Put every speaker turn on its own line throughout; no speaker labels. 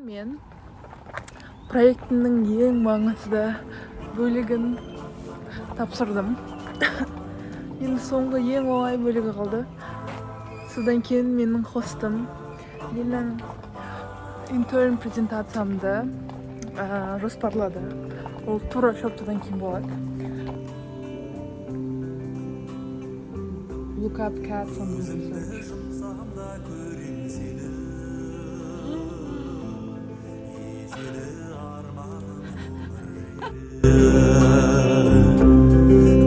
Мен проектінің ең маңызды бөлігін тапсырдым. Енді соңғы, ең оңай бөлігі қалды. Содан кейін менің хостым менің интерн презентациямды жоспарлады. Ол тура 3 аптадан кейін болады. Look up cats on Google search.
Жұмсам да көрем сені, еселі арманым.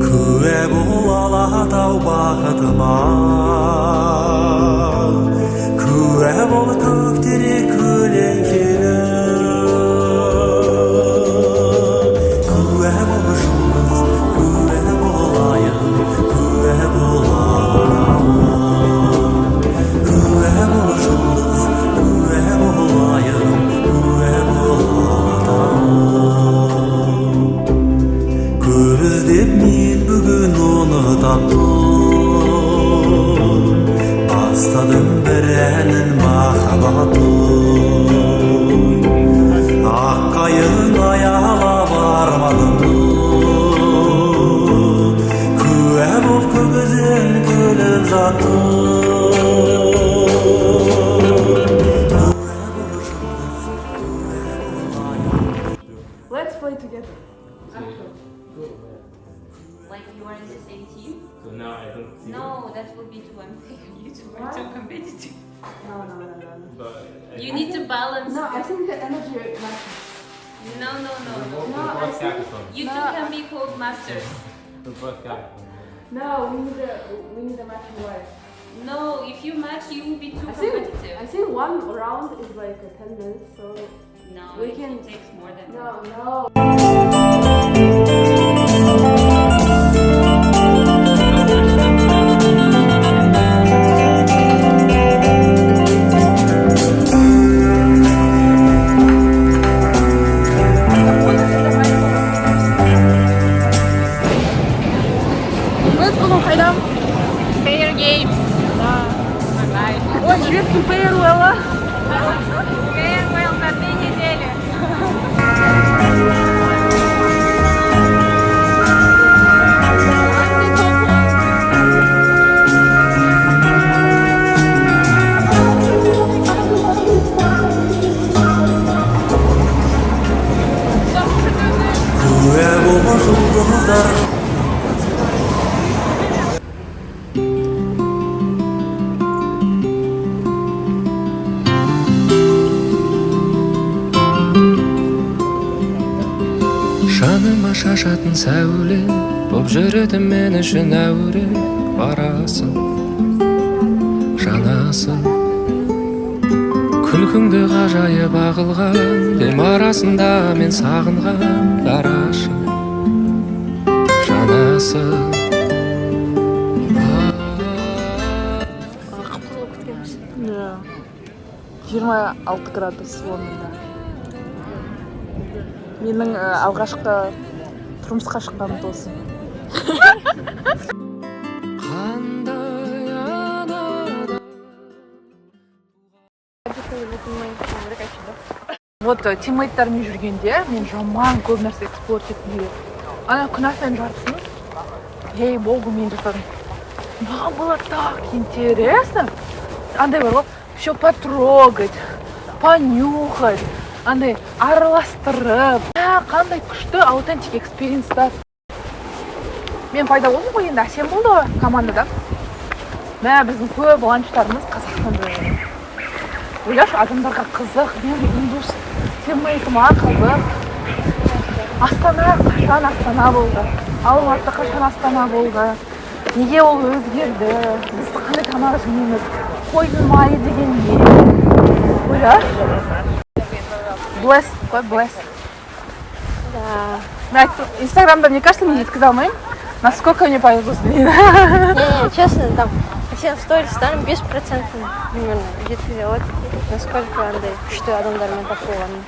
Куә бол, Алатау, бақытыма куә бол, көктерек көлеңкелі, куә бол, жұлдыз, куә бол, айым, куә бол, Алатауым, куә бол, жұлдыз, куә бол, айым, куә бол, Алатауым. Көп іздеп мен бүгін оны таптым, бастадым бір әнін махаббаттың. Ақ қайың аялап арманымды, куә боп көк өзен күліп жатты. Куә бол, жұлдыз, куә бол, айым.
Let's play together.
Like you are in the same team?
So now I don't see.
No, that would be too unfair. You two are too competitive.
No.
But I
You need to balance.
No, I think the energy matches.
No.
We're
No.
both,
No,
we're
I
both
think-
Capricorn.
You two
No,
can be called masters.
We're both Capricorn.
No, we need a matching wife.
No, if you match, you will be too
I think,
competitive.
I think one round is like 10 minutes, so
No,
we
it,
can-
it takes more than
no,
that.
No.
Біз бүгін қайда?
Fair games.
Ой, жібектің farewell.
Farewell на 2 недели.
Куә бол, жұлдыздар.
Жаныма шашатын сәуле боп жүретін, мен үшін әуре барасың, жанасың. Күлкіңді ғажайып ағылған дем арасында мен сағынған дарашың, жанасың.
Қып-қызыл болып кеткенбіз.
Иә. 26 градус Лондонда. Менің алғашқы тұрмысқа шыққан досым.
Қандай анада.
Вот тиммейттармен жүргенде мен жаман көп нәрсе explore еткім келеді. Ана күнәфаның жартысын, ей богу, мен жасадым. Маған было так интересно. Андай бар ғой, все потрогать, понюхать, андай араластырып. Мә, қандай күшті authentic experience. Мен пайда болдым ғой енді, Әсем болды ғой командада. Мә, біздің көп ланчтарымыз Қазақстанда болады. Ойлашы, адамдарға қызық, мен индус тиммейтіма қызық. Астана қашан Астана болды? Алматы қашан Астана болды? Неге ол өзгерді? Біз қандай тамақ жейміз? Қойдың майы деген не? Ойлашы. Blessed қой, blessed.
Да.
Мен айттым, Инстаграмда, мне кажется, мен жеткізе алмаймын, насколько мне повезло с ней.
Не, не, честно, там сен стористарың 5% примерно жеткізе алады, насколько андай күшті адамдармен тап болғанын.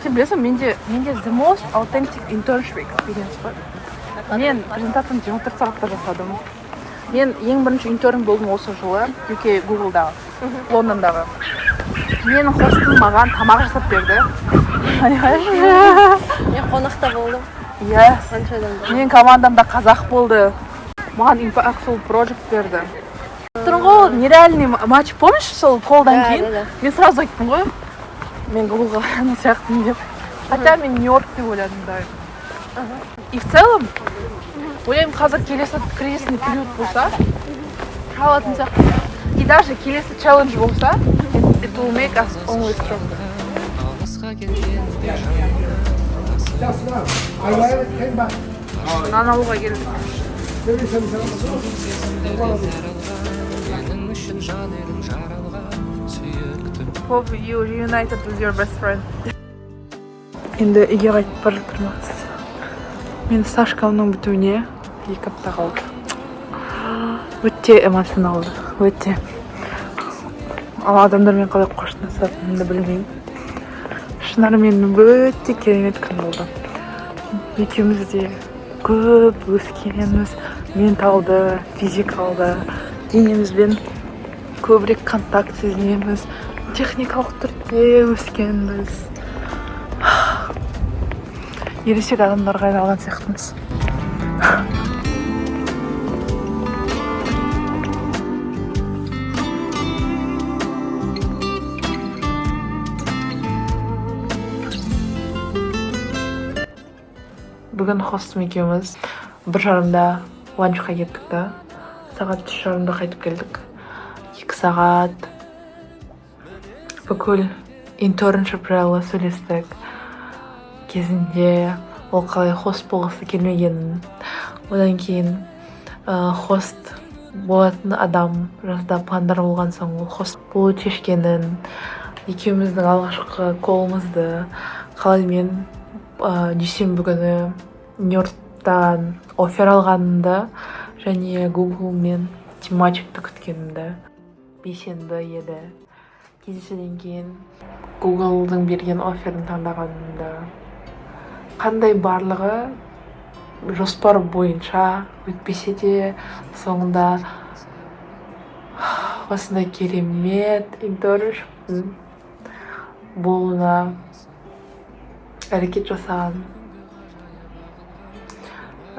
Сен білесің, менде the most authentic internship experience қой. Мен презентацияны 24 сағатта жасадым. Мен ең бірінші интерн болдым осы жылы UK Гуглдағы, Лондондағы. Менің хостым маған тамақ жасап берді, понимаешь?
Мен қонақта болдым.
Yes.
Қанша адам болды.
Менің командамда қазақ болды, маған impactful project берді. Тұрмын ғой, ол нереальный матч, помнишь, сол call-дан
Да,
кейін
да, да.
мен сразу айттым ғой, мен Гуглға барған сияқтымын деп, хотя мен Нью-Йорк деп ойладым да. И в целом ойлаймын, қазір келесі кризисный период болса, алатын сияқты, и даже келесі челлендж болса, it will make us only stronger.
Алысқа кеткенде жанымнан.
Нан алуға келдік.
Сезімдерден арылған, менің үшін жан едің жаралған, сүйіктім.
Hope you reunited with your best friend. Енді үйге қайтып бара жатырмыз. Мен стажкамның бітуіне 2 апта қалды. Өте эмоционалды, өте. Ал адамдармен қалай қоштасатынымды білмеймін. Шынармен өте керемет күн болды. Екеуміз де көп өскенбіз, менталды, физикалды, денемізбен көбірек контакт сезінеміз, техникалық түрде өскенбіз. Ересек адамдарға айналған сияқтымыз. Бүгін хостым екеуміз 1:30-да ланчқа кеттік та, сағат 3:30-да қайтып келдік. 2 сағат бүкіл internship жайлы сөйлестік. Кезінде ол қалай хост болғысы келмегенін, одан кейін хост болатын адам жазда пландар болған соң, ол хост болуды шешкенін, екеуміздің алғашқы call-ымызды, қалай мен дүйсенбі күні Нью-Йорктан оффер алғанымды және Google мен тематикті күткенімді. Бейсенбі еді, кездесуден кейін Гуглдың берген офферін таңдағанымды, қандай барлығы жоспар бойынша өтпесе де, соңында осындай керемет internship болуына әрекет жасаған,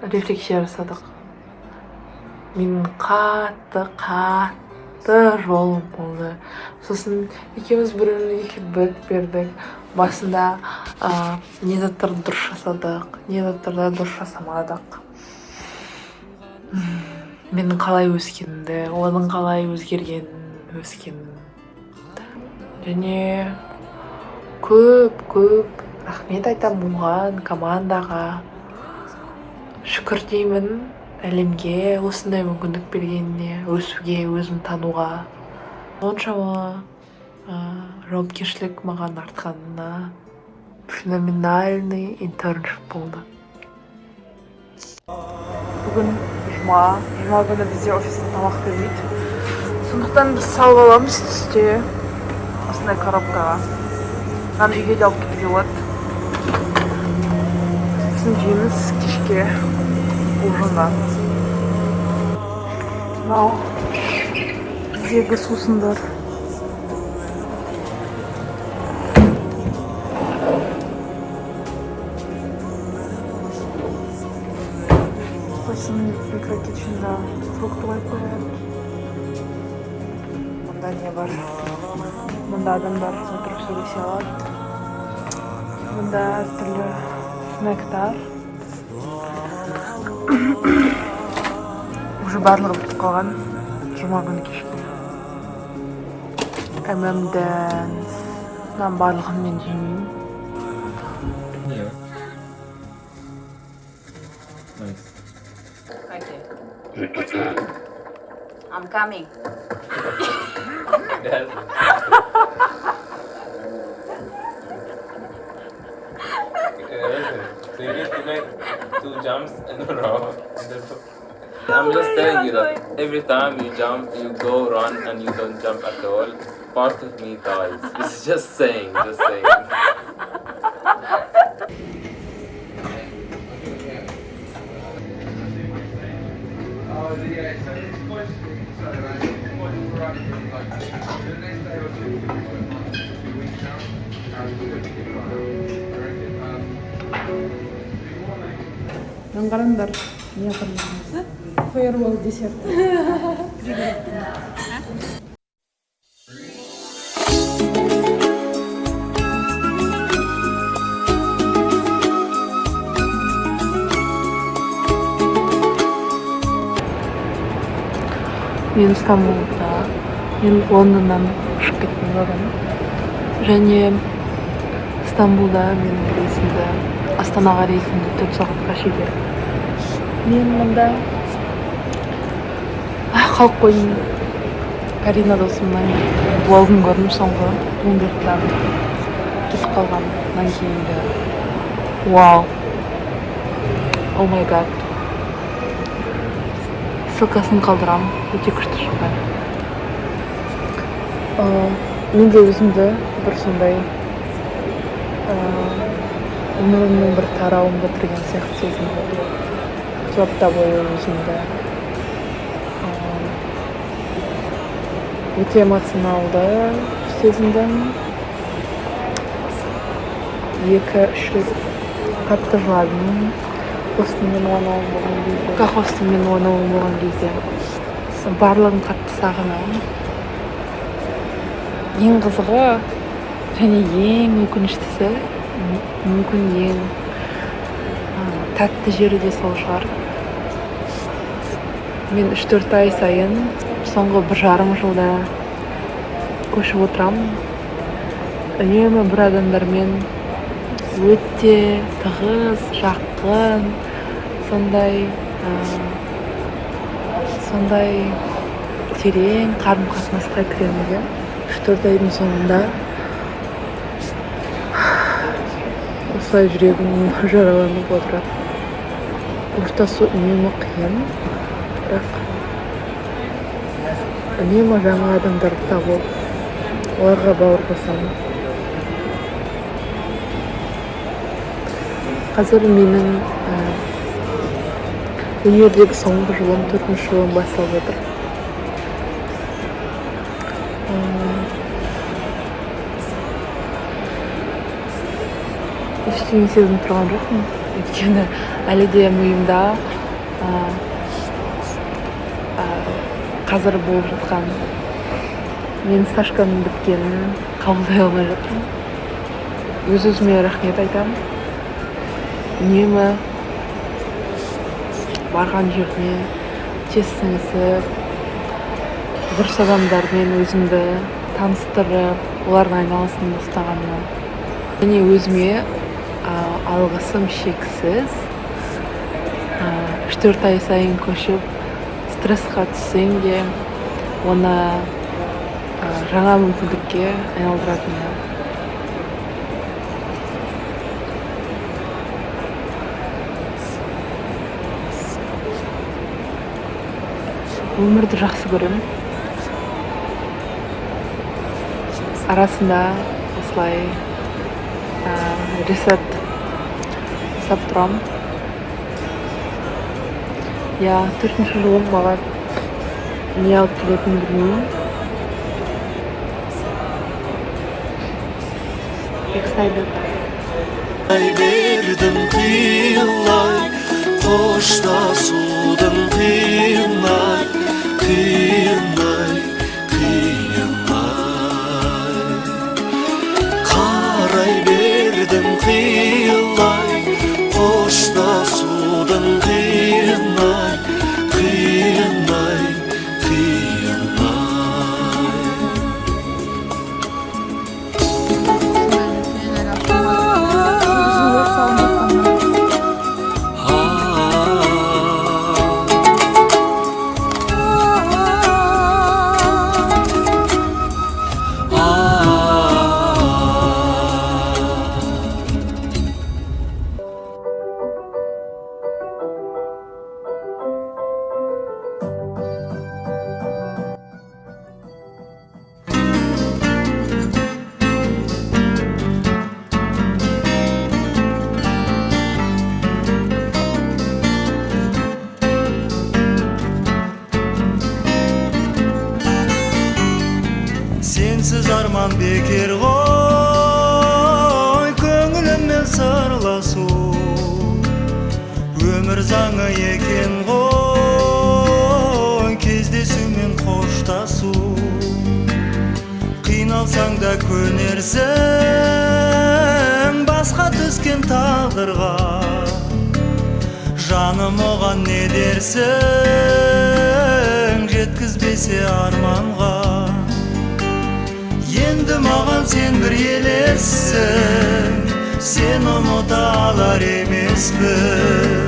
рефлексия жасадық. Менің қатты қатты жолым болды. Сосын екеуміз бір бірімізге фидбэк бердік басында, не заттарды дұрыс жасадық, не заттарды дұрыс жасамадық. Менің қалай өскенімді, оның қалай өзгергенін, өскенін. Және көп көп рахмет айтамын оған, командаға. Шүкір деймін әлемге осындай мүмкіндік бергеніне, өсуге, өзім тануға, соншама жауапкершілік маған артқанына. Феноменальный internship болды. Бүгін жұма. Жұма күні бізде офиста тамақ бермейді, сондықтан біз салып аламыз түсте осындай коробкаға. Мынаны үйге де алып кетуге болады. Сосын жейміз кешке ужинға. Мынау біздегі сусындар. Сосын микрокитченда фрукты қойып қояды. Мұнда не бар? Мұнда адамдар отырып сөйлесе алады. Мұнда әртүрлі снектар. Уже барлығы бітіп қалған жұма күні кешке. M&M's, мынаның барлығын мен жемеймін.
Yeah. Nice.
Okay. I'm coming.
Yes. Listen, so you need to make two jumps in a row. And then I'm just telling you that every time you jump, you go run and you don't jump at all. Part of me dies. It's just saying, just saying.
Мынаны қараңдар, не апарып. Farewell десерт. Мен Стамбулда, мен Лондоннан ұшып кеттім бүгін. Және Стамбулда менің рейсімді, Астанаға рейсімді 4 сағатқа шегерді. Мен мында қалып қойдым. Карина досымның влогын көрдім, соңғы Блумбергтан кетіп қалғаннан кейінгі. Вау, oh my God, ссылкасын қалдырамын, өте күшті шыққан. Мен де өзімді бір сондай өмірімнің бір тарауын бітірген сияқты сезініп отырмын. Сол апта бойы өзімді өте эмоционалды сезіндім. 2-3 рет қатты жыладым. Хостелмен one болған кезде, хостелмен one болған кезде барлығын қатты сағынамын. Ең қызығы және ең өкініштісі, мүмкін ең тәтті жері де сол шығар: мен 3-4 ай сайын соңғы 1,5 жылда көшіп отырамын. Үнемі бір адамдармен өте тығыз, жақын, сондай терең қарым қатынасқа кіремін де, 3-4 айдың соңында осылай жүрегім жараланып отырады. Қоштасу үнемі қиын, бірақ үнемі жаңа адамдарды тауып, оларға бауыр басамын. Қазір менің универдегі соңғы жылым, төртінші жылым басталып жатыр. Ештеңе сезініп тұрған жоқпын, өйткені әлі де миымда қазір болып жатқан мен стажканың біткенін қабылдай алмай жатырмын. Өз өзіме рахмет айтамын, үнемі барған жеріне тез сіңісіп, дұрыс адамдармен өзімді таныстырып, олардың айналасында ұстағаныма. Және өзіме алғысым шексіз. 3-4 ай сайын көшіп, стрессқа түссең де, оны жаңа мүмкіндікке айналдыратынына. Өмірді жақсы көремін. Арасында осылай reset жасап тұрамын. Иә, төртінші жылым маған не алып келетінін білмеймін. Excited.
Бердім қиынлай, қоштасудың қиын-ай, қиын-ай, қиын-ай. Қарай бердім қиынлай, қоштасудың қиын-ай, қиын-ай, қиын-ай. Заңы екен ғой кездесу мен қоштасу. Қиналсаң да көнерсің басқа түскен тағдырға. Жаным, оған не дерсің, жеткізбесе арманға? Енді маған сен бір елессің, сен ұмыта алар емеспін.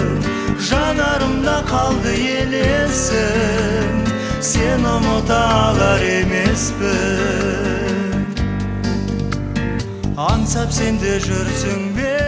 Жанарымда қалды елесің, сен ұмыта алар емеспін. Аңсап сен де жүрсің бе?